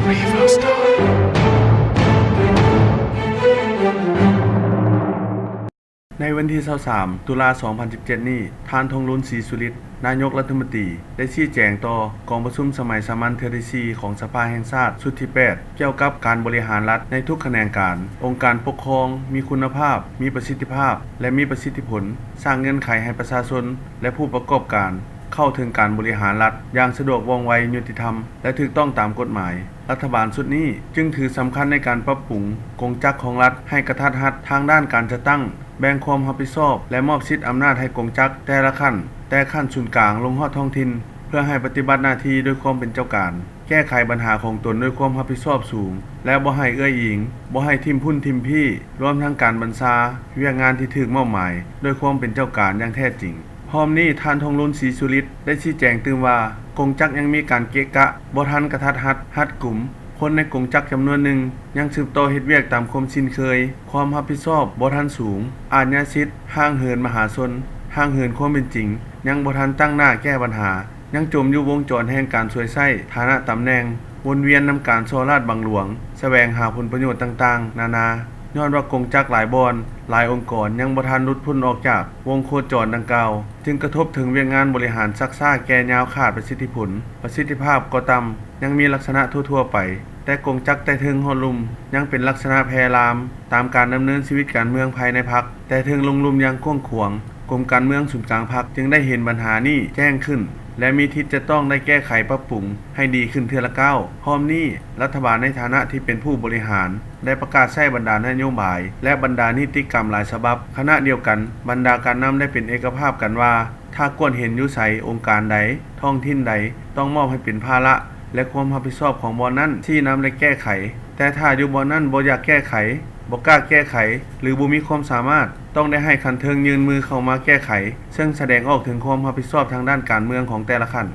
ໃນວັນທີຊາວສາມ ຕຸລາ ສອງພັນສິບເຈັດນີ້, ທ່ານ ທອງລຸນ ສີສຸລິດ ນາຍົກລັດຖະມົນຕີ ໄດ້ຊີ້ແຈງຕໍ່ກອງປະຊຸມສະໄໝສາມັນເທື່ອທີສີ່ ຂອງສະພາແຫ່ງຊາດຊຸດທີແປດ ກ່ຽວກັບການບໍລິຫານລັດໃນທຸກຂະແໜງການ, ອົງການປົກຄອງມີຄຸນນະພາບ, ມີປະສິດທິພາບ ແລະ ມີປະສິດທິຜົນ, ສ້າງເງື່ອນໄຂໃຫ້ປະຊາຊົນ ແລະ ຜູ້ປະກອບການເຂົ້າເຖິງການບໍລິຫານລັດຢ່າງສະດວກ, ວ່ອງໄວ, ຍຸຕິທຳ ແລະ ຖືກຕ້ອງຕາມກົດໝາຍ. ລັດຖະບານຊຸດນີ້ຈຶ່ງຖືສຳຄັນໃນການປັບປຸງກົງຈັກຂອງລັດໃຫ້ກະທັດຮັດທາງດ້ານການຈັດຕັ້ງ, ແບ່ງຄວາມຮັບຜິດຊອບ ແລະ ມອບສິດອຳນາດໃຫ້ກົງຈັກແຕ່ລະຂັ້ນ, ແຕ່ຂັ້ນສູນກາງລົງຮອດທ້ອງຖິ່ນ ເພື່ອໃຫ້ປະຕິບັດໜ້າທີ່ດ້ວຍຄວາມເປັນເຈົ້າການ, ແກ້ໄຂບັນຫາຂອງຕົນດ້ວຍຄວາມຮັບຜິດຊອບສູງ ແລະ ບໍ່ໃຫ້ເອື້ອຍອີງ, ບໍ່ໃຫ້ຖິ້ມພຸ້ນຖິ້ມພີ້, ລວມທັງການບັນຊາວຽກງານທີ່ຖືກມອບໝາຍດ້ວຍຄວາມເປັນເຈົ້າການຢ່າງແທ້ຈິງ. ພ້ອມນີ້, ທ່ານ ທອງລຸນ ສີສຸລິດ ໄດ້ຊີ້ແຈງຕື່ມວ່າ, ກົງຈັກຍັງມີການເກະກະ, ບໍ່ທັນກະທັດຮັດ, ຮັດກຸມ, ຄົນໃນກົງຈັກຈຳນວນໜຶ່ງຍັງສືບຕໍ່ເຮັດວຽກຕາມຄວາມຊິນເຄີຍ, ຄວາມຮັບຜິດຊອບບໍ່ທັນສູງ, ອາດຍາສິດຫ່າງເຫີນມະຫາຊົນ, ຫ່າງເຫີນຄວາມເປັນຈິງ, ຍັງບໍ່ທັນຕັ້ງໜ້າແກ້ບັນຫາ, ຍັງຈົມຢູ່ວົງຈອນແຫ່ງການສວຍໃຊ້ຖານະຕຳແໜ່ງ, ວົນວຽນນຳການສໍ້ລາດບັງຫຼວງ, ສະແຫວງຫາຜົນປະໂຫຍດຕ່າງໆນານາ. ຍ້ອນວ່າກົງຈັກຫຼາຍບ່ອນ, ຫຼາຍອົງກອນຍັງບໍ່ທັນຫຼຸດພົ້ນອອກຈາກວົງໂຄຈອນດັ່ງກ່າວ, ຈຶ່ງກະທົບເຖິງວຽກງານບໍລິຫານຊັກຊ້າ, ແກ່ຍາວ, ຂາດປະສິດທິຜົນ, ປະສິດທິພາບກໍຕ່ຳ, ຍັງມີລັກສະນະທົ່ວໆໄປ, ແຕ່ກົງຈັກແຕ່ເທິງຮອດລຸ່ມຍັງເປັນລັກສະນະແຜ່ລາມ. ຕາມການດຳເນີນຊີວິດການເມືອງພາຍໃນພັກແຕ່ເທິງລົງລຸ່ມຢ່າງກວ້າງຂວາງ, ກົມການເມືອງສູນກາງພັກຈຶ່ງໄດ້ເຫັນບັນຫານີ້ແຈ້ງຂຶ້ນ ແລະ ມີທິດຈະຕ້ອງໄດ້ແກ້ໄຂປັບປຸງໃຫ້ດີຂຶ້ນເທື່ອລະກ້າວ. ພ້ອມນີ້, ລັດຖະບານໃນຖານະທີ່ເປັນຜູ້ບໍລິຫານ ໄດ້ປະກາດໃຊ້ບັນດານະໂຍບາຍ ແລະ ບັນດານິຕິກຳຫຼາຍສະບັບ. ຂະນະດຽວກັນ, ບັນດາການນຳໄດ້ເປັນເອກະພາບກັນວ່າ ຖ້າກວດເຫັນຢູ່ໃສ, ອົງການໃດ, ທ້ອງຖິ່ນໃດ ຕ້ອງມອບໃຫ້ເປັນພາລະ ແລະ ຄວາມຮັບຜິດຊອບຂອງບ່ອນນັ້ນ, ຊີ້ນຳ ແລະ ແກ້ໄຂ. ແຕ່ຖ້າຢູ່ບ່ອນນັ້ນບໍ່ຢາກແກ້ໄຂ, ບໍ່ກ້າແກ້ໄຂ ຫຼື ບໍ່ມີຄວາມສາມາດ, ຕ້ອງໄດ້ໃຫ້ຂັ້ນເທິງຍື່ນມືເຂົ້າມາແກ້ໄຂ, ເຊິ່ງສະແດງອອກເຖິງຄວາມຮັບຜິດຊອບທາງດ້ານການເມືອງຂອງແຕ່ລະຂັ້ນ.